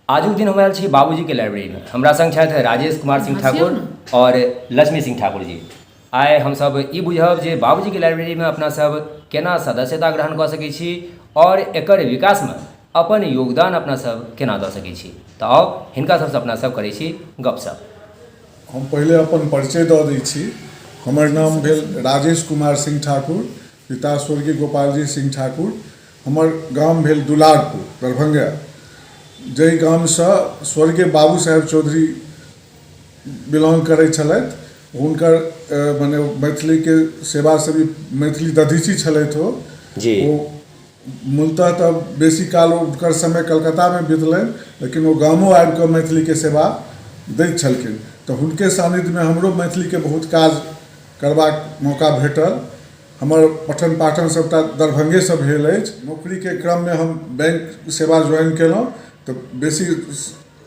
आजुक दिन हम आयल छी बाबूजीके लाइब्रेरीमे। हमरा संग छथि राजेश कुमार सिंह ठाकुर आओर लक्ष्मी सिंह ठाकुर जी। आइ हमसभ ई बुझब जे बाबूजीके लाइब्रेरीमे अपना सब केना सदस्यता ग्रहण कऽ सकै छी आओर एकर विकासमे अपन योगदान अपना सब केना दऽ सकै छी। तऽ आउ हिनका सबसँ अपना सब करै छी गपशप। हम पहिले अपन परिचय दऽ दै छी। हमर नाम भेल राजेश कुमार सिंह ठाकुर, पिता स्वर्गीय गोपालजी सिंह ठाकुर। हमर गाम भेल दुलारपुर, दरभंगा, जाहि गामसँ स्वर्गीय बाबू साहेब चौधरी बिलोंग करै छलथि। हुनकर मने मैथिलीके सेवा सेवी मैथिली दधीची छलथि ओ। ओ मूलतः तऽ बेसी काल हुनकर समय कलकत्तामे बितलनि, लेकिन ओ गामो आबिकऽ मैथिलीके सेवा दैत छलखिन। तऽ हुनके सान्निध्यमे हमरो मैथिलीके बहुत काज करबाक मौका भेटल। हमर पठन पाठन सभटा दरभंगेसँ भेल अछि। नौकरीके क्रममे हम बैंक सेवा ज्वाइन केलहुँ, तऽ बेसी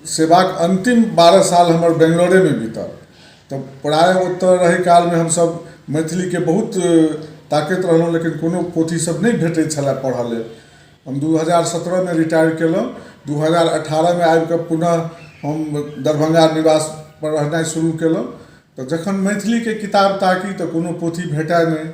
सेवाक अन्तिम 12 साल हमर बेंगलोरेमे बीतल। तऽ प्रायः ओतऽ रहै कालमे हमसभ मैथिलीके बहुत ताकैत रहलहुँ, लेकिन कोनो पोथी सब नहि भेटै छलै पढ़ऽ लेल। हम 2017मे रिटायर केलहुँ। 2018मे आबिकऽ पुनः हम दरभंगा निवासपर रहनाइ शुरू केलहुँ। तऽ जखन मैथिलीके किताब ताकी तऽ कोनो पोथी भेटै नहि।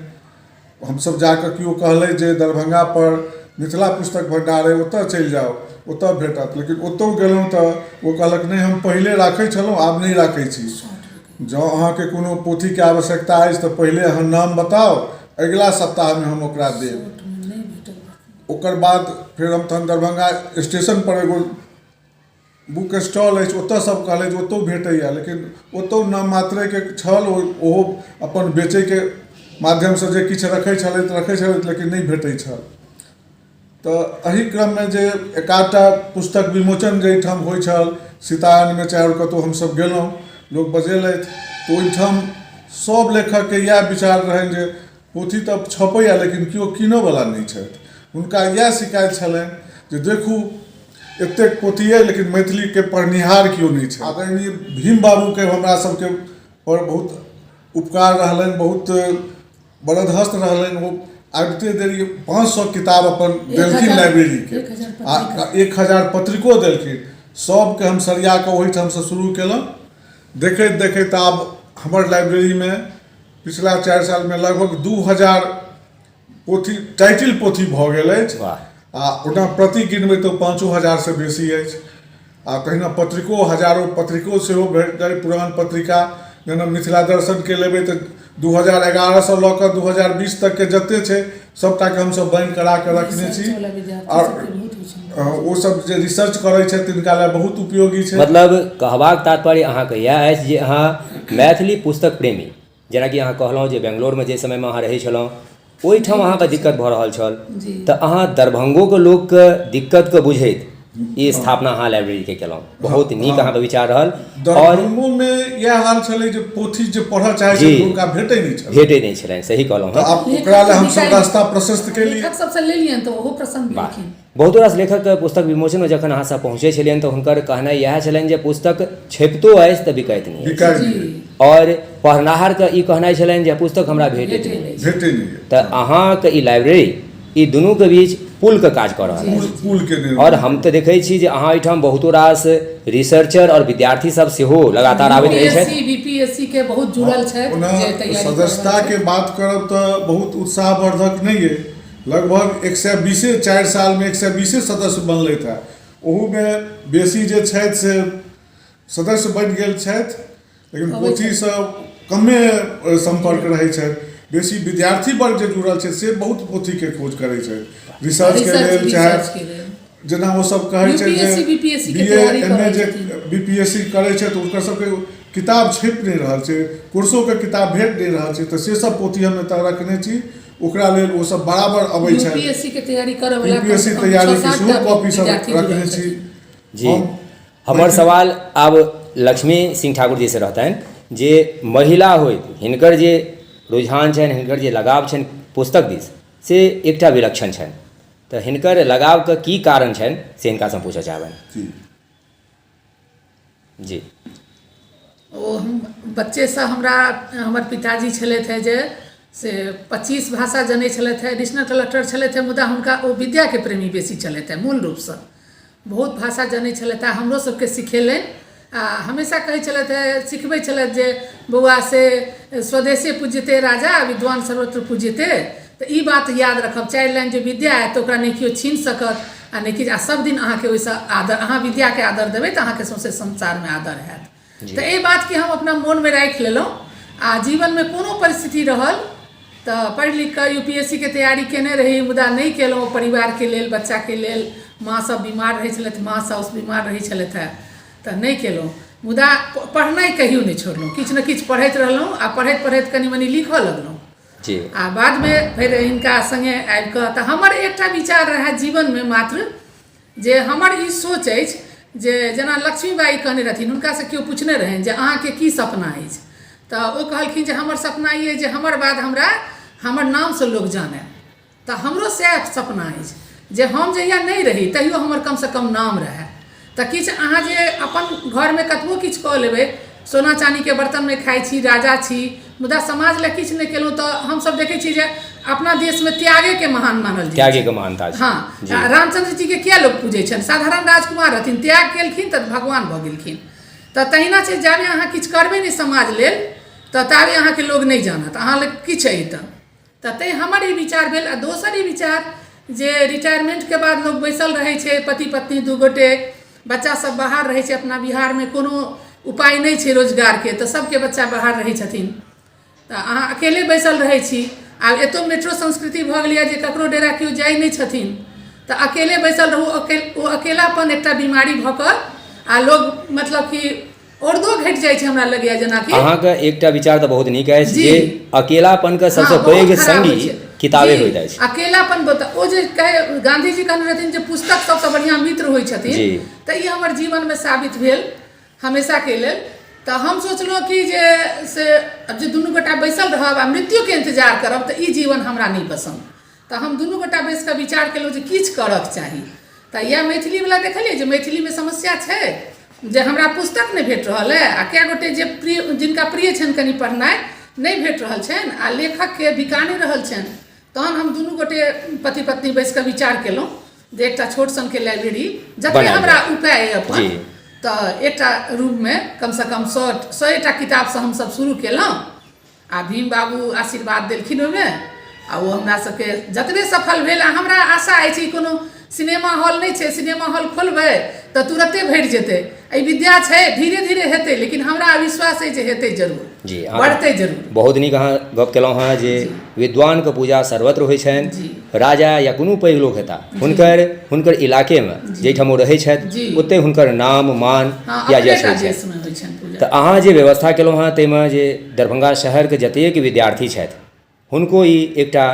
हमसभ जाकऽ केओ कहलै जे दरभङ्गापर मिथिला पुस्तक भण्डार अइ, ओतऽ चलि जाउ, ओतऽ भेटत। लेकिन ओतहु गेलहुँ तऽ ओ कहलक नहि, हम पहिले राखै छलहुँ, आब नहि राखै छी। जँ अहाँके कोनो पोथीके आवश्यकता अछि तऽ पहिले अहाँ नाम बताउ, अगिला सप्ताहमे हम ओकरा देब। ओकर बाद फेर हम तहन दरभङ्गा स्टेशनपर एगो बुक स्टॉल अछि, ओतऽ सब कहलथि जे ओतहु भेटैए, लेकिन ओतहु नाम मात्रेके छल। ओहो अपन बेचैके माध्यमसँ जे किछु रखै छलथि रखै छलथि, लेकिन नहि भेटै छल। तऽ एहि क्रममे जे एकाधटा पुस्तक विमोचन जाहिठाम होइ छल, सीतायनमे चाहे आओर कतहु हमसब गेलहुँ, लोक बजेलथि, तऽ ओहिठाम सब लेखकके इएह विचार रहनि जे पोथी तऽ छपैए, लेकिन केओ कीनऽवला नहि छथि। हुनका इएह शिकायत छलनि जे देखू, एतेक पोथी अइ, लेकिन मैथिलीके पढ़निहार केओ नहि छै। आदरणीय भीम बाबूके हमरा सबके पर बहुत उपकार रहलनि, बहुत बरदहस्त रहलनि। ओ आबिते देरी 500 किताब अपन देलखिन लाइब्रेरीके आ 1000 पत्रिको देलखिन। सबके हम सरिया कऽ ओहिठामसँ शुरू केलहुँ। देखैत देखैत आब हमर लाइब्रेरीमे पिछला 4 सालमे लगभग 2000 पोथी, टाइटिल पोथी भऽ गेल अछि। आ ओना प्रति गिनबै तऽ 5000सँ बेसी अछि। आ तहिना पत्रिको, हजारो पत्रिको सेहो भेटल। पुरान पत्रिका जेना मिथिला दर्शनके लेबै तऽ 2011सँ लऽ कऽ 2020 तकके जते छै, सभटाके हमसभ बाइन्ड करा कऽ रखने छी। आओर ओ सब जे रिसर्च करै छथि, तिनका लए बहुत उपयोगी छै। मतलब कहबाक तात्पर्य अहाँके इएह अछि जे अहाँ मैथिली पुस्तक प्रेमी, जेनाकि अहाँ कहलहुँ जे बेंगलोरमे जाहि समयमे अहाँ रहै छलहुँ, ओहिठाम अहाँके दिक्कत भऽ रहल छल, तऽ अहाँ दरभंगोके लोकके दिक्कतके बुझैत ई स्थापना अहाँ लाइब्रेरीके केलहुँ। बहुत नीक अहाँके विचार रहल। आओर दरभंगोमे इएह हाल छलै जे पोथी जे पढ़ऽ चाहै छलै, हुनका भेटै नहि छलै। भेटै नहि छलनि, सही कहलहुँ। तऽ आब ओकरा लए हमसब रास्ता प्रशस्त केलियै। लेखक सबसँ लेलियनि तऽ ओहो प्रसन्न भेलखिन। बहुतो रास लेखकके पुस्तक विमोचनमे जखन अहाँसभ पहुँचै छलियनि, तऽ हुनकर कहनाइ इएह छलनि जे पुस्तक छपितो अछि तऽ बिकाइत नहि अछि, आओर पढ़नाहारके ई कहनाइ छलनि जे पुस्तक हमरा भेटैत नहि अछि। तऽ अहाँके ई लाइब्रेरी ई दुनूके बीच पुलके काज कऽ रहल अछि। आओर हम तऽ देखै छी जे अहाँ एहिठाम बहुतो रास रिसर्चर आओर विद्यार्थी सब सेहो लगातार आबैत रहै छथि। बीपीएससी के बहुत जुड़ल छथि। सदस्यताके बात करब तऽ बहुत उत्साहवर्धक नहि अइ। लगभग 120, 4 सालमे 120 सदस्य बनलथि हेँ। ओहूमे बेसी जे छथि से सदस्य बनि गेल छथि, लेकिन पोथीसँ कमे सम्पर्क रहै छथि। बेसी विद्यार्थी वर्ग जे जुड़ल छै, से बहुत पोथीके खोज करै छथि रिसर्चके लेल, चाहे जेना ओ सब कहै छै जे बी ए, एम ए, जे बी पी एस सी करै छथि, हुनकर सबके किताब छपि नहि रहल छै, कोर्सोके किताब भेट नहि रहल छै, तऽ से सब पोथी हम एतऽ रखने छी। ओकरा लेल ओ सब बराबर अबै छथि। यूपीएससी के तैयारी करऽ वाला यूपीएससी तैयारी के सेहो कॉपी सब रखने छी। जी, हमर सवाल आब लक्ष्मी सिंह ठाकुर जी से रहतनि जे महिला होइत हिनकर जे रुझान छनि, हिनकर जे लगाव छनि पुस्तक दिस, से एकटा विलक्षण छनि। तऽ हिनकर लगावके की कारण छनि, से हिनकासँ हम पूछऽ चाहबनि। जी। जी। ओ हम बच्चेसँ, हमरा हमर पिताजी छलथि हेँ जे से 25 भाषा जनै छलथि हेँ, एडिशनल कलेक्टर छलथि हेँ, मुदा हुनका ओ विद्याके प्रेमी बेसी छलथि हेँ मूल रूपसँ। बहुत भाषा जनै छलथि हेँ, हमरो सबके सिखेलनि आ हमेशा कहै छलथि हेँ, सिखबै छलथि जे बौआ से स्वदेशे पूज्यते राजा विद्वान सर्वत्र पूज्यते। तऽ ई बात याद रखब, 4 लाइन जे विद्या आयत तऽ ओकरा नहि केओ छीन सकत आ नहि किछु, आ सब दिन अहाँके ओहिसँ आदर, अहाँ विद्याके आदर देबै तऽ अहाँके सौंसे संसारमे आदर हैत। तऽ एहि बातके हम अपना मोनमे राखि लेलहुँ आ जीवनमे कोनो परिस्थिति रहल तऽ पढ़ि लिखि कऽ यू पी एस सी के तैयारी केने रही, मुदा नहि केलहुँ परिवारके लेल, बच्चाके लेल। माँ सब बीमार रहै छलथि, माँ साउस बीमार रहै छलथि हेँ, तऽ नहि केलहुँ। मुदा पढ़नाइ कहियो नहि छोड़लहुँ, किछु ने किछु पढ़ैत रहलहुँ आ पढ़ैत पढ़ैत कनि मनि लिखऽ लगलहुँ। आ बादमे फेर हिनका सङ्गे आबि कऽ तऽ हमर एकटा विचार रहए जीवनमे मात्र, जे हमर ई सोच अछि जे जेना लक्ष्मीबाई कहने रहथिन, हुनकासँ केओ पुछने रहनि जे अहाँके की सपना अछि, तऽ ओ कहलखिन जे हमर सपना ई अछि जे हमर बाद हमरा हमर नामसँ लोक जानय। तऽ हमरो सएह सपना अछि जे हम जहिया नहि रही तहियो हमर कमसँ कम नाम रहय। तऽ किछु अहाँ जे अपन घरमे कतबो किछु कऽ लेबै, सोना चानीके बर्तनमे खाइ छी, राजा छी, मुदा समाज लए किछु नहि केलहुँ, तऽ हमसभ देखै छी जे अपना देशमे त्यागेके महान मानल जाइ छै। त्यागेके महानता छै। हँ, रामचंद्र जीके किया लोक पूजै छनि? साधारण राजकुमार रहथिन, त्याग केलखिन तऽ भगवान भऽ गेलखिन। तऽ तहिना छै, जाबे अहाँ किछु करबै नहि समाज लेल तऽ ताबे अहाँके लोक नहि जानत अहाँ लग किछु अइ। तऽ तैँ हमर ई विचार भेल। आ दोसर ई विचार जे रिटायरमेन्टके बाद लोक बैसल रहै छै, पति पत्नी दू गोटे, बच्चा सब बाहर रहै छै, अपना बिहारमे कोनो उपाय नहि छै रोजगारके, तऽ सबके बच्चा बाहर रहै छथिन, तऽ अहाँ अकेले बैसल रहै छी। आब एतौ मेट्रो संस्कृति भऽ गेलैए जे ककरो डेरा केओ जाइ नहि छथिन, तऽ अकेले बैसल रहू, ओ अकेलापन एकटा बीमारी भऽ कऽ आ लोक मतलब कि औरदो घटि जाइ छै, हमरा लगैए जेनाकि। अहाँके एकटा विचार तऽ बहुत नीक अछि जे अकेलापनके सबसँ पैघ संगी किताबे होइत अछि। अकेलापन बहुत, ओ जे कहे गांधी जी कहने रहथिन जे पुस्तक सबसँ बढ़िआँ मित्र होइ छथिन, तऽ ई हमर जीवनमे साबित भेल हमेशाके लेल। तऽ हम सोचलहुँ कि जे से आब जे दुनू गोटा बैसल रहब आ मृत्युके इन्तजार करब तऽ ई जीवन हमरा नहि पसन्द। तऽ हम दुनू गोटा बैसि कऽ विचार केलहुँ जे किछु करऽके चाही। तऽ इएह मैथिलीवला देखलियै जे मैथिलीमे समस्या छै जे हमरा पुस्तक नहि भेट रहल अइ, आ कए गोटे जे प्रिय, जिनका प्रिय छनि कनि पढ़नाइ, नहि भेट रहल छनि आ लेखकके बिका नहि रहल छनि। तहन हम दुनू गोटे पति पत्नी बैसि कऽ विचार केलहुँ जे एकटा छोट सनके लाइब्रेरी जते हमरा उपाय अइ अपन, तऽ एकटा रूममे कमसँ कम 100टा किताबसँ हमसभ शुरू केलहुँ आ भीम बाबू आशीर्वाद देलखिन ओहिमे, आ ओ हमरा सबके जतबे सफल भेल। आ हमरा आशा अछि, ई कोनो सिनेमा हॉल नहि छै, सिनेमा हॉल खोलबै तऽ तुरते भरि जेतै। एहि विद्या छै, धीरे धीरे हेतै, लेकिन हमरा विश्वास अछि जे हेतै जरूर, जी, बढ़तै जरूर। बहुत नीक अहाँ गप केलहुँ हेँ जे विद्वानके पूजा सर्वत्र होइ छनि, राजा या कोनो पैघ लोक हेता, हुनकर हुनकर इलाकेमे जाहिठाम ओ रहै छथि ओतहि हुनकर नाम मान या यश होइ छनि। तऽ अहाँ जे व्यवस्था केलहुँ हेँ ताहिमे जे दरभंगा शहरके जतेक विद्यार्थी छथि हुनको ई एकटा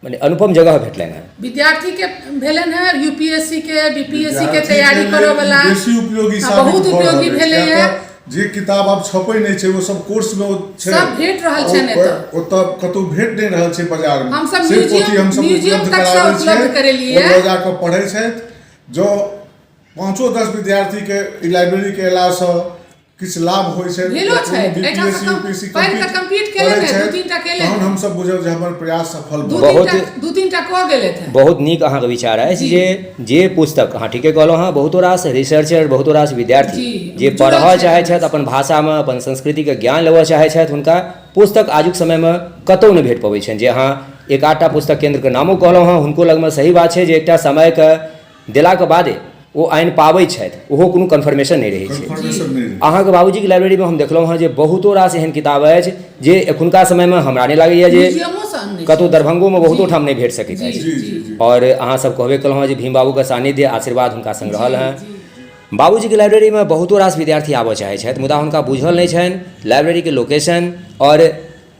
मने अनुपम जगह भेटलनि हेँ। विद्यार्थीके भेलनि हेँ, यू पी एस सी के, बी पी एस सी के तैयारी करऽवला बेसी उपयोगी बहुत उपयोगी भेलै हेँ। जे किताब आब छपै नहि छै ओ सब कोर्स मे छै, सब भेट रहल छै। एतऽ ओतऽ कतौ भेट नहि रहल छै बाजार मे। हमसब म्यूजियम तक सब उपलब्ध करेलियै, ओ लऽ जाकऽ पढ़ै छथि। जँ 5-10 विद्यार्थी के ई लाइब्रेरी के अयलासँ किछु लाभ होइ छै, भेलो छै, एहिठाम पढ़ि कऽ कम्प्लीट केलनि हेँ, 2-3टा केलनि, तहन हमसब बुझब जे हमर प्रयास सफल भऽ गेल। 2-3टा कऽ गेलथि हेँ। बहुत नीक अहाँके विचार अछि जे जे पुस्तक अहाँ ठीके कहलहुँ हँ, बहुतो रास रिसर्चर, बहुतो रास विद्यार्थी जे पढ़ऽ चाहै छथि अपन भाषामे, अपन संस्कृतिके ज्ञान लेबऽ चाहै छथि, हुनका पुस्तक आजुक समयमे कतहु नहि भेट पबै छनि। जे अहाँ एक आधटा पुस्तक केन्द्रके नामो कहलहुँ हँ, हुनको लगमे सही बात छै जे एकटा समयके देलाके बादे ओ आनि पाबै छथि, ओहो कोनो कन्फर्मेशन नहि रहै छै। अहाँके बाबूजीके लाइब्रेरीमे हम देखलहुँ हँ जे बहुतो रास एहन किताब अछि जे एखुनका समयमे हमरा नहि लागैए जे कतहु दरभंगोमे बहुतो ठाम नहि भेट सकैत अछि। आओर अहाँ सब कहबे केलहुँ हँ जे भीम बाबूके सान्निध्य आशीर्वाद हुनका सङ्ग रहल हँ। बाबूजीके लाइब्रेरीमे बहुतो रास विद्यार्थी आबऽ चाहै छथि, मुदा हुनका बुझल नहि छनि लाइब्रेरीके लोकेशन आओर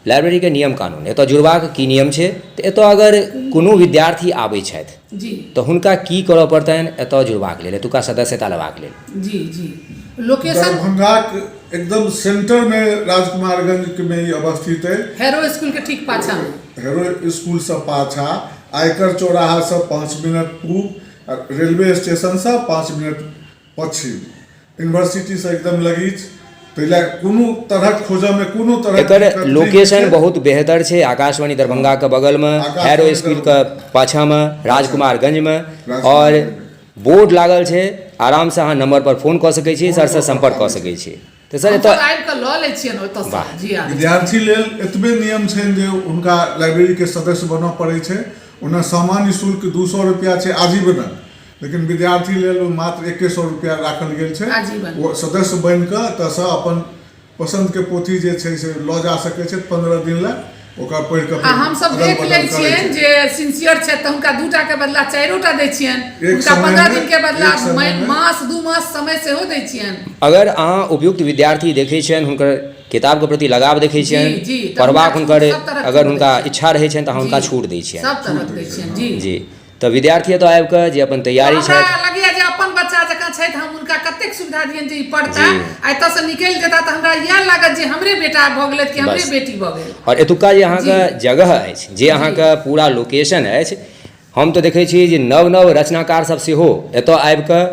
लाइब्रेरीके नियम कानून, एतऽ जुड़बाक की नियम छै। तऽ एतऽ अगर कोनो विद्यार्थी आबै छथि तऽ हुनका की करऽ पड़तनि एतऽ जुड़बाक लेल, एतुका सदस्यता लेबाक लेल? जी जी, लोकेशन दरभंगाक एकदम सेंटर में राजकुमारगंज में ई अवस्थित है, हैरो स्कूल के ठीक पाछा में, हैरो स्कूल से पाछा, आयकर चौराहा से 5 मिनट पूब, रेलवे स्टेशन से 5 मिनट पश्चिम, यूनिवर्सिटी से एकदम लगीच। ताहि लए कोनो तरहक खोजऽमे कोनो तरहक एकर लोकेशन बहुत बेहतर छै, आकाशवाणी दरभंगाके बगलमे, हैरो स्कूलके पाछाँमे, राजकुमारगंजमे। आओर बोर्ड लागल छै, आरामसँ अहाँ नम्बरपर फोन कऽ सकै छी, सरसँ सम्पर्क कऽ सकै छी। तऽ सर एतऽ आबि कऽ लऽ लै छियनि ओतऽसँ। वाह। जी आ विद्यार्थी लेल एतबे नियम छनि जे हुनका लाइब्रेरीके सदस्य बनऽ पड़ै छै। ओना सामान्य शुल्क 200 रुपैआ छै आजीवनक, लेकिन विद्यार्थी लेल ओ मात्र 100 रुपैआ राखल गेल छै। आजीवन। ओ सदस्य बनि कऽ एतऽसँ अपन पसन्दके पोथी जे छै से लऽ जा सकै छै 15 दिन लए, ओकरा पढ़ि कऽ आ हमसभ अदल देख बदल लै करै छियनि छै। जे सिंसियर छथि तऽ हुनका 2 के बदला 4टा दै छियनि, एक हुनका समयमे- 15 दिन के बदला एक समयमे- मास 2 मास समय सेहो दै छियनि। अगर अहाँ उपयुक्त विद्यार्थी देखै छियनि, हुनकर किताबके प्रति लगाव देखै छियनि, जी, तऽ पढ़बाक हुनका हुनकर सब तरहक अगर छूट हुनका दै छियनि। इच्छा रहै छनि तऽ अहाँ हुनका जी, छूट दै छियनि। सब तरहक दै छियनि। जी जी, तऽ विद्यार्थी एतऽ आबि कऽ जे अपन तैयारी हमरा छथि, लगैया जे अपन बच्चा जकाँ छथि, हम हुनका कतेक सुविधा दियनि जे ई पढ़ता जी। आ एतऽसँ निकलि जेता तऽ हमरा इएह लागत जे हमरे बेटा भऽ गेलथि कि हमरे बस। बेटी भऽ गेल। आओर एतुक्का जे अहाँके जगह अछि, जे अहाँके पूरा लोकेशन अछि, हम तऽ देखै छी जे नव नव रचनाकार सब सेहो एतऽ आबि कऽ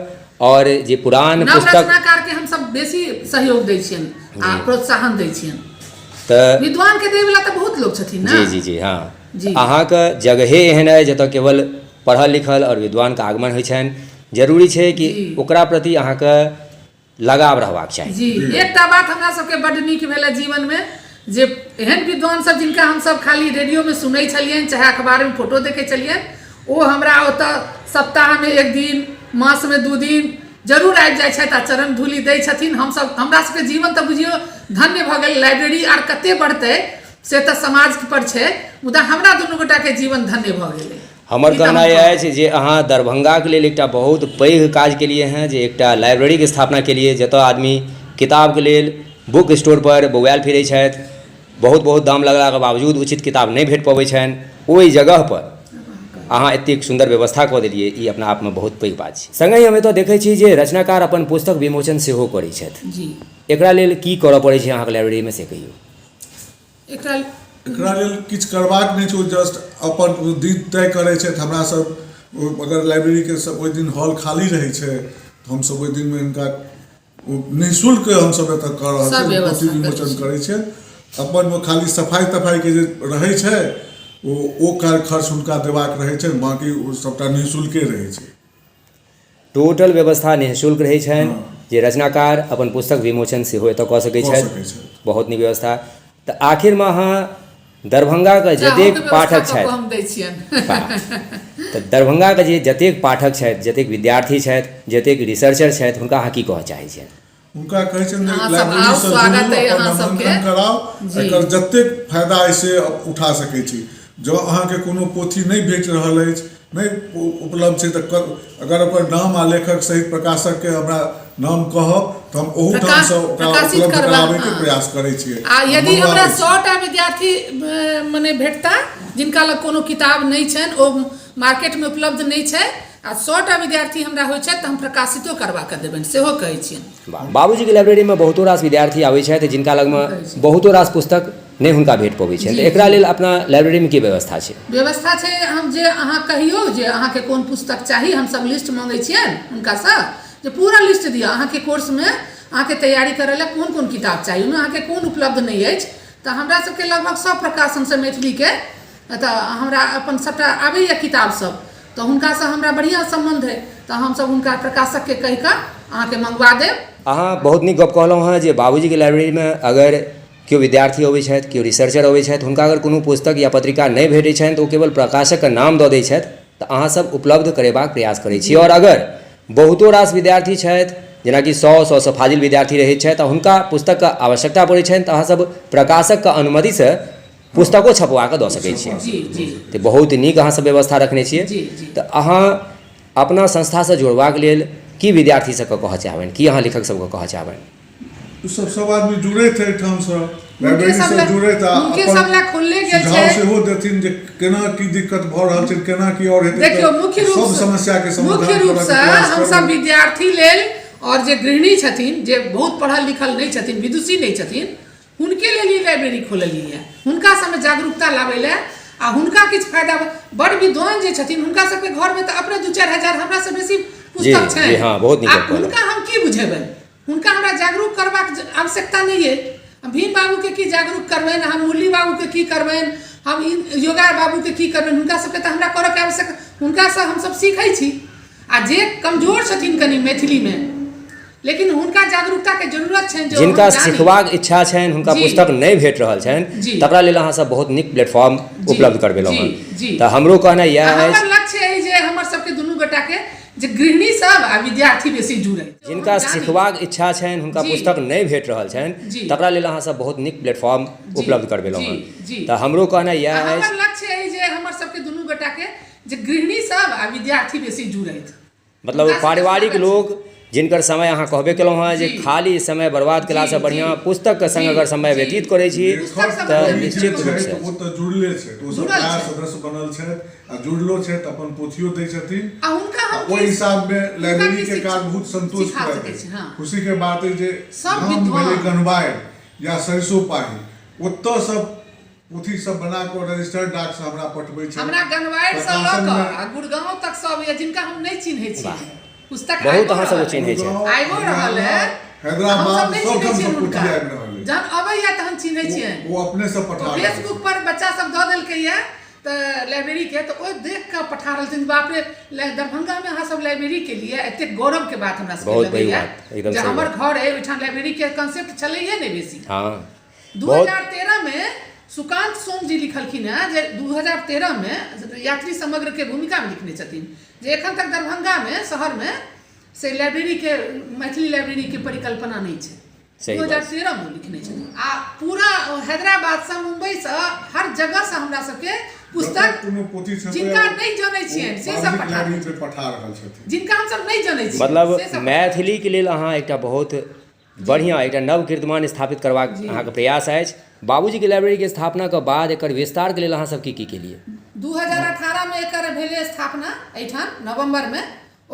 आओर जे पुरान नव पुस्तक रचनाकार के हमसब बेसी सहयोग दै छियनि आ प्रोत्साहन दै छियनि। तऽ विद्वान के दै वला तऽ बहुत लोक छथिन ने। जी जी जी हँ। जी। अहाँके जगहे एहन अइ जतऽ केवल पढ़ल लिखल आओर विद्वानके आगमन होइ छनि। जरूरी छै कि जी। ओकरा प्रति अहाँके लगाव रहबाक चाही। जी, एकटा बात हमरा सबके बड्ड नीक भेल जीवनमे जे एहन विद्वान सब जिनका हमसब खाली रेडियोमे सुनै छलियनि चाहे अखबारमे फोटो देखै छलियनि, ओ हमरा ओतऽ सप्ताहमे 1 दिन, मासमे 2 दिन जरूर आबि जाइ छथि आ चरण धूलि दै छथिन। हमसब हमरा सबके जीवन तऽ बुझियौ धन्य भऽ गेल। लाइब्रेरी आर कते बढ़तै से तऽ समाज पर छै, मुदा हमरा दुनू गोटाके जीवन धन्य भऽ गेलै। हमर ई तऽ हम कहनाइ कहब। अछि जे अहाँ दरभंगाके लेल एकटा बहुत पैघ काज केलियै हेँ, जे एकटा लाइब्रेरीके स्थापना केलियै जतय आदमी किताबके लेल बुक स्टोर पर बौआयल फिरै छथि, बहुत बहुत दाम लगलाके बावजूद उचित किताब नहि भेट पबै छनि, ओहि जगह पर अहाँ एतेक सुन्दर व्यवस्था कऽ देलियै, ई अपना आपमे बहुत पैघ बात छै। सङ्गहि हम एतय देखै छी जे रचनाकार अपन पुस्तक विमोचन सेहो करै छथि। जी। एकरा लेल की करऽ पड़ै छै अहाँके लाइब्रेरीमे से कहियौ। एकरा एकरा लेल किछु करबाक नहि छै, ओ जस्ट अपन ओ दिन तय करै छथि। हमरा सब ओ अगर लाइब्रेरीके सब ओहि दिन हॉल खाली रहै छै तऽ हमसब ओहि दिनमे हिनका ओ निःशुल्क हमसब एतऽ कऽ रहल सब छी, व्यवस्था पोथी करै विमोचन छी। करै छै। अपन ओ खाली सफाइ तफाइके जे रहै छै ओ खर्च हुनका देबाक रहै छनि, बाँकी ओ सबटा निःशुल्के रहै छै। टोटल व्यवस्था निःशुल्क रहै छनि जे रचनाकार अपन पुस्तक विमोचन सेहो एतऽ कऽ सकै कऽ छथि। सकै छथि। बहुत नीक व्यवस्था। तऽ आखिरमे अहाँ दरभंगाके चाहोके जतेक व्यवस्था पाठक कऽ कऽ छथि, हम दै छियनि। वाह, तऽ दरभंगाके जे जतेक पाठक छथि, जतेक विद्यार्थी छथि, जतेक रिसर्चर छथि, हुनका अहाँ की कहऽ चाहै छियनि? हुनका कहै छनि जे अहाँ सब लाइब्रेरी आउ, सँ स्वागत जुड़ू, अइ अपन अहाँ सबके। नामांकन कराउ, जी। एकर जतेक फायदा अइ से उठा सकै छी। जँ अहाँके कोनो पोथी नहि भेट रहल अछि, नहि उपलब्ध छै, तऽ अगर ओकर नाम आ लेखक सहित प्रकाशकके हमरा नाम कहब तऽ हम ओहूठामसँ ओकरा प्रकाशित उपलब्ध करबा कराबैके हँ। प्रयास करै छियै आ यदि हमरा मंगवाबै छियै। 100टा विद्यार्थी मने भेटता जिनका लग कोनो किताब नहि छनि, ओ मार्केटमे उपलब्ध नहि छै, आ 100टा विद्यार्थी हमरा होइ छथि तऽ हम प्रकाशितो करबा कऽ देबनि, सेहो कहै छियनि। वाह। बाबूजीके लाइब्रेरीमे बहुतो रास विद्यार्थी आबै छथि जिनका लगमे बहुतो रास पुस्तक नहि हुनका भेट पबै छनि, जी, तऽ एकरा जी। लेल अपना लाइब्रेरीमे की व्यवस्था छै? व्यवस्था छै, हम जे अहाँ कहियौ जे अहाँके कोन पुस्तक चाही, हमसब लिस्ट मङ्गै छियनि हुनकासँ जे पूरा लिस्ट दिअ, अहाँके कोर्समे अहाँके तैयारी करै लए कोन कोन किताब चाही, ओहिमे अहाँके कोन उपलब्ध नहि अछि। तऽ हमरा सबके लगभग सब प्रकाशनसँ मैथिलीके तऽ हमरा अपन सबटा आबैए किताब सब, तऽ हुनकासँ हमरा बढ़िआँ सम्बन्ध अइ, तऽ हमसब हुनका प्रकाशकके कहिकऽ अहाँके मङ्गवा देब। अहाँ बहुत नीक गप कहलहुँ हेँ जे बाबूजीके लाइब्रेरीमे अगर केओ विद्यार्थी अबै छथि, केओ रिसर्चर अबै छथि, हुनका अगर कोनो पुस्तक या पत्रिका नहि भेटै छनि तऽ ओ केवल प्रकाशकके नाम दऽ दै छथि, तऽ अहाँसभ उपलब्ध करेबाक प्रयास करै छी। आओर अगर बहुतो रास विद्यार्थी छथि, जेनाकि 100 100सँ फाजिल विद्यार्थी रहै छथि आ हुनका पुस्तकके आवश्यकता पड़ै छनि, तऽ अहाँसभ प्रकाशकके अनुमतिसँ पुस्तको छपवा कऽ दऽ सकै छियै। जी जी। तऽ बहुत नीक अहाँसभ व्यवस्था रखने छियै। जी जी। तऽ अहाँ अपना संस्थासँ जोड़बाक लेल की विद्यार्थी सबके कहऽ चाहबनि, की अहाँ लेखक सबके कहऽ चाहबनि? ओ सब सब आदमी जुड़ैत एहिठामसँ हुनके लाइब्रेरी सब से लए जुड़ैत आ हुनके अपन सब लए खोलले गेल सुझाव छै। सेहो देथिन जे केना की दिक्कत भऽ रहल छै, केना की आओर हेतै, देखियौ, तऽ मुख्य रूप सब समस्याके मुख्य समाधान रूपसँ करऽके प्रयास हमसब करबै। विद्यार्थी लेल आओर जे गृहिणी छथिन, जे बहुत पढ़ल लिखल नहि छथिन, विदुषी नहि छथिन, हुनके लेल ई लाइब्रेरी खोललियै। हुनका सबमे जागरूकता लाबै लए आ हुनका किछु फायदा। बड़ विद्वान जे छथिन हुनका सबके घरमे तऽ अपने 2-4 हजार हमरासँ बेसी पुस्तक जी छनि। हँ, बहुत नीक आ गप कहलहुँ। हुनका हम की बुझेबनि? हुनका हमरा जागरूक करबाक आवश्यकता नहि अइ। हम भीम बाबूके की जागरूक करबनि, हम मुरली बाबूके की करबनि, हम ई योगा बाबूके की करबनि? हुनका सबके तऽ हमरा करऽके आवश्यक, हुनकासँ हमसब सीखै छी। आ जे कमजोर छथिन कनि मैथिलीमे लेकिन हुनका जागरूकताके जरूरत छनि जे जिनका सिखबाक इच्छा छनि हुनका पुस्तक नहि भेट रहल छनि तकरा लेल अहाँ सब बहुत नीक प्लेटफॉर्म उपलब्ध करबेलहुँ हँ। तऽ हमरो कहनाइ इएह अछि। हमर लक्ष्य अइ जे हमर सबके दुनू गोटाके जे गृहिणी सब आ विद्यार्थी बेसी जुड़ै। जिनका सिखबाक इच्छा छनि हुनका पुस्तक नहि भेट रहल छनि तकरा लेल अहाँ सब बहुत नीक प्लेटफॉर्म उपलब्ध करबेलहुँ हँ। तऽ हमरो कहनाइ इएह अछि। हमर लक्ष्य अइ जे हमर सबके दुनू गोटाके जे गृहिणी सब आ विद्यार्थी बेसी जुड़थि। मतलब पारिवारिक लोक जिनकर समय अहाँ कहबे केलहुँ हेँ जे खाली समय बर्बाद केलासँ बढ़िआँ पुस्तकके सङ्ग अगर समय व्यतीत करै छी तऽ निश्चित रूपसँ ओ तऽ जुड़ले छथि ओ सब प्राय सदस्य बनल छथि आ जुड़लो छथि अपन पोथियो दै छथिन आ हुनका हम ओहि हिसाबमे लाइब्रेरीके काज बहुत संतोष खुशीके बात अइ जे गाम भेलै गन्हवारि या सरिसो पाही ओतऽ सब पोथी सब बना कऽ रजिस्टर्ड डाक से हमरा पठबै छै। हमरा गनवारि सँ लऽ कऽ आ गुड़गांव तक सब अबैया जिनका हम नहि चिन्है छियनि। पुस्तक बहुत आबिओ अहाँ सबके रहल चिन्है छै। आबिओ रहल अइ हैदराबाद हमसब नहि सब चिन्है ठाम छियनि सँ पोथी हुनका। आबि रहल अइ। जहन अबैया तहन चिन्है छियनि। ओ अपने सँ पठा रहल फेसबुक पर बच्चा सब दऽ देलकैया तऽ लाइब्रेरी के तऽ ओ देख कऽ पठा रहल छथिन बाप रे दरभंगा मे अहाँ सब लाइब्रेरी के लिए एतेक गौरव के बात हमरा सबके बहुत पैघ लगैया बात, एकदम जे सही हमर बात। घर अइ ओहिठाम लाइब्रेरी के कंसेप्ट छलैहे नहि बेसी। हँ 2013 मे सुकान्त सोम जी लिखलखिन हेँ जे 2013 मे यात्री समग्रके भूमिकामे लिखने छथिन जे एखन तक दरभंगामे शहरमे से लाइब्रेरीके मैथिली लाइब्रेरीके परिकल्पना नहि छै। सही बात। 2013 मे ओ लिखने छथिन आ पूरा हैदराबादसँ मुम्बईसँ हर जगहसँ हमरा सबके पुस्तक कोनो पोथी छपै जिनका नहि जनै छियनि से सब पठा लाइब्रेरी पे पठा रहल छथिन जिनका हमसब नहि जनै छियनि मतलब से सब मैथिलीके लेल अहाँ एकटा बहुत बढ़िआँ एकटा नव कीर्तिमान स्थापित करबाक अहाँके प्रयास अछि। बाबूजीके लाइब्रेरीके स्थापनाके बाद एकर विस्तारके लेल अहाँ सब की की केलियै? 2018 मे एकर भेलै स्थापना एहिठाम नवम्बरमे।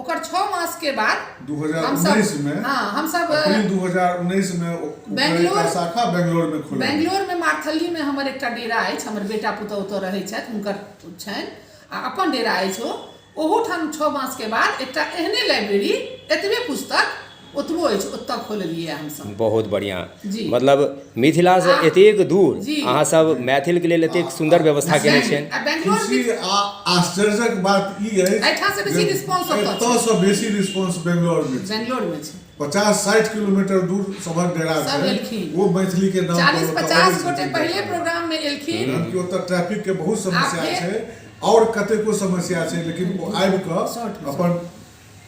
ओकर 6 मासके बाद 2019 मे हँ हमसब अप्रैल 2019 मे ओकर बैंगलोर शाखा बेंगलोरमे खुलल। बेंगलोरमे मार्थल्लीमे हमर एकटा डेरा अछि। हमर बेटा पुतहु ओतऽ रहै छथि, हुनकर छनि आ अपन डेरा अछि ओ। ओहूठाम 6 मासके बाद एकटा एहने लाइब्रेरी एतबे पुस्तक ओतबो अछि ओतऽ खोललियै हमसब। बहुत बढ़िआँ। जी। मतलब मिथिलासँ आ एतेक दूर जी। अहाँ सब मैथिलके लेल एतेक सुन्दर व्यवस्था केने छियनि। आ बेंगलोर खुशी आ आश्चर्यक बात ई अछि एहिठामसँ बेसी जे रिस्पॉन्स ओतऽ छै। एतऽसँ बेसी रिस्पॉन्स बेंगलोरमे छै। बेंगलोरमे छै। 50-60 किलोमीटर दूर सभक डेरा सब छै। एलखिन। ओ मैथिली के नाम पर चालीस ओतऽ अबै पचास गोटे छथिन पहिले देखऽ। प्रोग्राममे एलखिन। जहन कि ओतऽ ट्रैफिक के बहुत समस्या आ फेर छै आओर कतेको समस्या छै लेकिन ओ आबि कऽ शॉर्ट मे अपन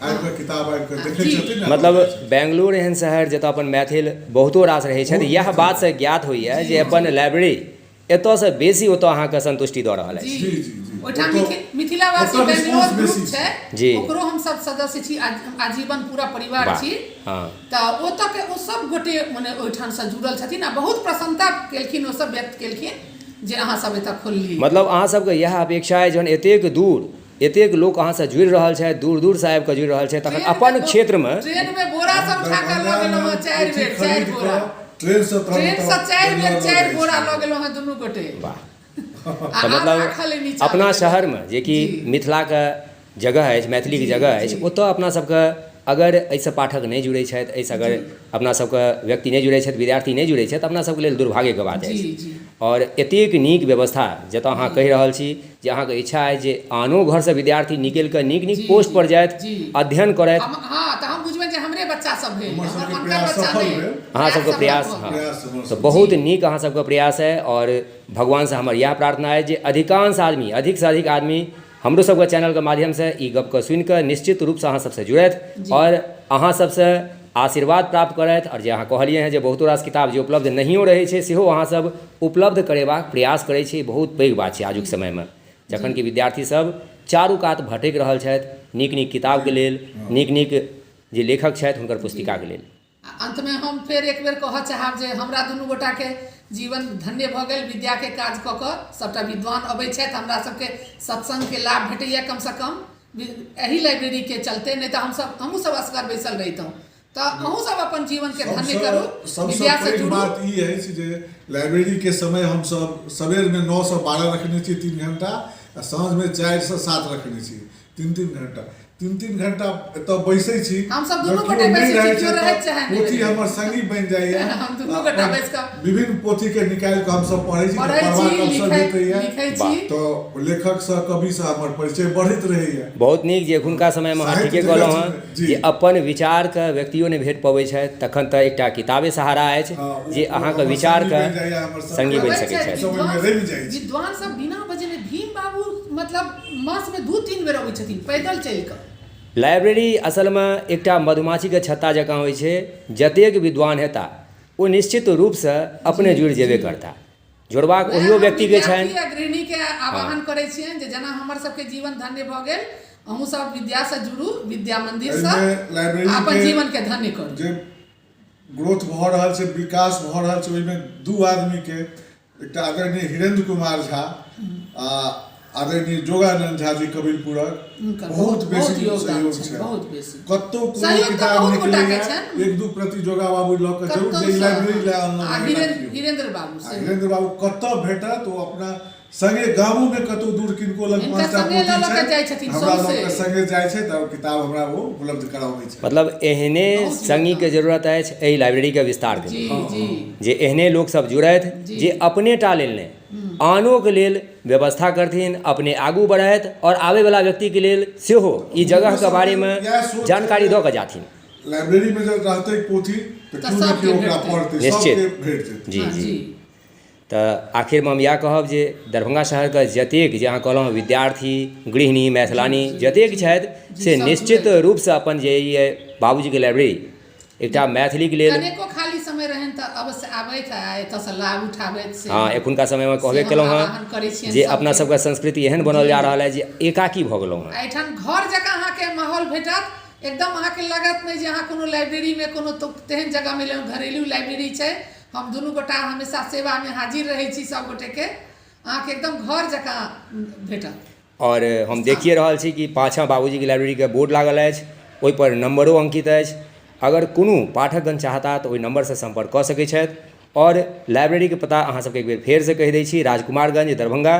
आबि कऽ किताब आबि कऽ देखै छथिन मतलब बेंगलुरु एहन शहर जतऽ अपन मैथिल बहुतो रास रहै छथि इएह बातसँ ज्ञात होइए जे अपन लाइब्रेरी एतऽसँ बेसी ओतऽ अहाँके सन्तुष्टि दऽ रहल अछि। जी जी जी ओहिठाम ओतऽ मिथिलावासी ओतऽ बेंगलोर रिस्पॉन्स ग्रुप बेसी छै छै। जी। ओकरो हमसब सदस्य छी, आजीवन पूरा परिवार वाह छी। हँ तऽ ओतऽ के ओ सब गोटे मने ओहिठामसँ जुड़ल छथिन आ बहुत प्रसन्नता केलखिन ओ सब व्यक्त केलखिन जे अहाँ सब एतऽ खोललियै। मतलब अहाँ सबके इएह अपेक्षा अइ जहन एतेक दूर एतेक लोक अहाँसँ जुड़ि रहल छथि, दूर दूरसँ आबि कऽ जुड़ि रहल छथि, तखन अपन क्षेत्रमे ट्रेनमे बोरा सब उठा कऽ लऽ गेलहुँ हँ 4 बेर 4 बोरा ट्रेनसँ ट्रेनसँ 4 बेर 4 बोरा लऽ गेलहुँ हँ दुनू गोटे। वाह। तऽ मतलब अपना शहरमे जेकि मिथिलाके जगह अछि, मैथिलीके जगह अछि, ओतऽ अपना सबके अगर एहिसँ पाठक नहि जुड़ै छथि, एहिसँ अगर अपना सबके व्यक्ति नहि जुड़ै छथि, विद्यार्थी नहि जुड़ै छथि, अपना सबके लेल दुर्भाग्यके बात अछि। आओर एतेक नीक व्यवस्था जतऽ अहाँ कहि रहल छी जे अहाँके इच्छा अछि जे आनो घरसँ विद्यार्थी निकलि कऽ नीक नीक पोस्ट पर जाथि, अध्ययन करथि। हँ तऽ हम बुझबै जे हमरे बच्चा सब भेल, हमर हमर सबके हुनकर प्रयास बच्चा सफल नहि। भेल। अहाँ सबके प्रयास प्रयास सफल हँ भऽ गेल। प्रयास हमर तऽ सबके बहुत नीक अहाँ सबके प्रयास अइ आओर भगवानसँ हमर इएह प्रार्थना अइ जे अधिकांश आदमी, अधिकसँ अधिक आदमी हमरो सबके चैनलके माध्यमसँ ई गपके सुनिकऽ निश्चित रूपसँ अहाँ सबसँ जुड़थि आओर अहाँ सबसँ आशीर्वाद प्राप्त करथि। आओर जे अहाँ कहलियै हँ जे बहुतो रास किताब जे उपलब्ध नहियो रहै छै सेहो अहाँसभ उपलब्ध करेबाक प्रयास करै छी, बहुत पैघ बात छै आजुक समयमे जखन कि विद्यार्थीसभ चारू कात भटकि रहल छथि नीक नीक किताबके लेल, नीक नीक जे लेखक छथि हुनकर पुस्तिकाके लेल। आ अन्तमे हम फेर एक बेर कहऽ चाहब जे हमरा दुनू गोटाके जीवन धन्य भऽ गेल विद्याके काज कऽ कऽ। सभटा विद्वान अबै छथि, हमरा सभके सत्सङ्गके लाभ भेटैए कमसँ कम एहि लाइब्रेरीके चलते, नहि तऽ हमसभ हमहूँ सब असगर बैसल रहितहुँ। तऽ अहूँ सब अपन जीवनके धन्य करू, सबसँ विद्यासँ पैघ जुड़ू। बात ई अछि जे लाइब्रेरीके समय हमसभ सवेरमे 9 से 12 रखने छी 3 घंटा, आ साँझमे 4 से 7 रखने छी 3-3 घंटा। 3-3 घंटा एतऽ बैसै छी। हमसब जँ दुनू केओ गोटे नहि बैसै छी, रहै केओ छै रहैत तऽ चाहे नहि पोथी रहैत। हमर संगी बनि जाइए। हम दुनू गोटा अपन बैस कऽ विभिन्न पोथीके निकालि कऽ हमसब पढ़ै छी, तऽ पढ़ै छी, पढ़बाक अवसर भेटैए। लिखै छी। तऽ लेखकसँ कविसँ हमर परिचय बढ़ैत रहैए। बहुत नीक जे एखुनका समयमे अहाँ साहित्य ठीके कहलहुँ जगतमे हँ जी। जे अपन विचारके व्यक्तियो नहि भेट पबै छथि, तखन तऽ एकटा किताबे सहारा अछि हँ, ओ जे ओ अहाँके हमर संगी विचारके बनि जाइए, हमर संगी बनि अबै सकै छथि छथि। सब ओहिमे रमि जाइ छी। विद्वान सब बिना बजेने भीम बाबू मतलब मासमे 2-3 बेर अबै छथिन पैदल चलि कऽ। लाइब्रेरी असलमे एकटा मधुमाछीके छत्ता जकाँ होइ छै, जतेक विद्वान हेता ओ निश्चित रूपसँ अपने जुड़ि जेबे करता। जोड़बाक वएह ओहियो हम व्यक्तिके विद्यार्थी छनि। आ गृहिणीके आह्वान करै छियनि जे जेना हमर सबके जीवन धन्य भऽ गेल, अहूँ सब विद्यासँ जुड़ू, विद्या मन्दिरसँ, एहिमे लाइब्रेरी आ अपन के जीवनके धन्य करू। जे ग्रोथ भऽ रहल छै, विकास भऽ रहल छै, ओहिमे 2 आदमीके, एकटा आदरणीय हिरेन्द्र कुमार झा आ आदरणीय योगानंद झा जी कबीरपुरक हुनकर बहुत बहुत बेसी योगदान सहयोग छनि, छनि। बहुत बेसी। कतौ कोनो सहयोग तऽ किताब बहुत गोटाके निकलैया, छनि। 1-2 प्रति जोगा बाबू लऽ कऽ जरूर जे कतौसँ, लाइब्रेरी लए आ अनलहुँ हेँ, राखियौ। हीरेन्द्र बाबू आ सेहो। हीरेन्द्र बाबू कतऽ भेटत, ओ अपना संगे गामोमे कतौ दूर किनको लग हिनका 5टा संगे लऽ पोथी लऽ कऽ छै, जाइ छथिन हमरा लऽ सौंसे। कऽ संगे जाइ छै तऽ किताब हमरा ओ उपलब्ध कराबै छै। मतलब एहने बहुत संगीके योगदान। जरूरत अछि एहि लाइब्रेरीके विस्तारके जी लेल, जी जे एहने लोकसभ जुड़थि जी। जे अपने टा लेल नहि आनोके लेल व्यवस्था करथिन, अपने आगू बढ़थि आओर आबैवला व्यक्तिके लेल सेहो ई जगहके सबके बारेमे इएह सोच जानकारी छै दऽ कऽ जाथिन। लाइब्रेरीमे जब रहतै पोथी तऽ तऽ केओ ने सबके केओ ओकरा भेटतै। पढ़तै, निश्चित। सबके भेट जेतै। जी हँ, जी। जी। तऽ आखिरमे हम इएह कहब जे दरभंगा शहरके जतेक जे अहाँ कहलहुँ विद्यार्थी, गृहिणी, मैथिलानी जी, जतेक जी। छथि जी, से सब निश्चित जुड़थि। रूपसँ अपन जे ई अइ बाबूजीके लाइब्रेरी एकटा मैथिलीके लेल कनेको खाली समय रहनि तऽ अवश्य आबथि आ एतऽसँ लाभ उठाबथि से। हँ, एखुनका समयमे से कहबे हम केलहुँ आह्वान हँ करै छियनि जे अपना सबके। सबके संस्कृति एहन बनल जी। जा रहल है जे एकाकी भऽ गेलहुँ हँ। एहिठाम घर जकाँ अहाँके माहौल भेटत, एकदम अहाँके लागत नहि जे अहाँ कोनो लाइब्रेरीमे कोनो तेहन जगहमे एलहुँ, घरेलू लाइब्रेरी छै। हम दुनू गोटा हमेशा सेवामे हाजिर रहै छी सब गोटेके, अहाँके एकदम घर जकाँ भेटत। आओर हम देखिए रहल छी कि पाछाँ बाबूजीके लाइब्रेरीके बोर्ड लागल अछि, ओहिपर नम्बरो अङ्कित अछि। अगर कोनो पाठकगण चाहता तऽ ओहि नम्बरसँ सम्पर्क कऽ सकै छथि। आओर लाइब्रेरीके पता अहाँ सबके एक बेर फेरसँ कहि दै छी, राजकुमारगंज दरभंगा,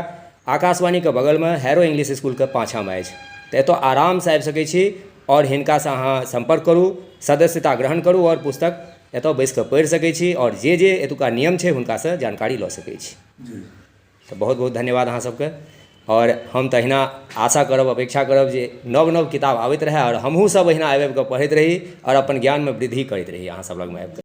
आकाशवाणीके बगलमे हैरो इंग्लिश इसकुलके पाछाँमे अछि। तऽ एतऽ आरामसँ आबि सकै छी आओर हिनकासँ अहाँ सम्पर्क करू, सदस्यता ग्रहण करू आओर पुस्तक एतऽ बैसिकऽ पढ़ि सकै छी आओर जे जे एतुका नियम छै हुनकासँ जानकारी लऽ सकै छी। जी। तऽ बहुत बहुत धन्यवाद अहाँ सबके। आओर हम तऽ अहिना आशा करब, अपेक्षा करब जे नव नव किताब आबैत रहए आओर हमहूँ सब अहिना आबि आबिकऽ पढ़ैत रही आओर अपन ज्ञानमे वृद्धि करैत रही अहाँ सब लगमे आबिकऽ।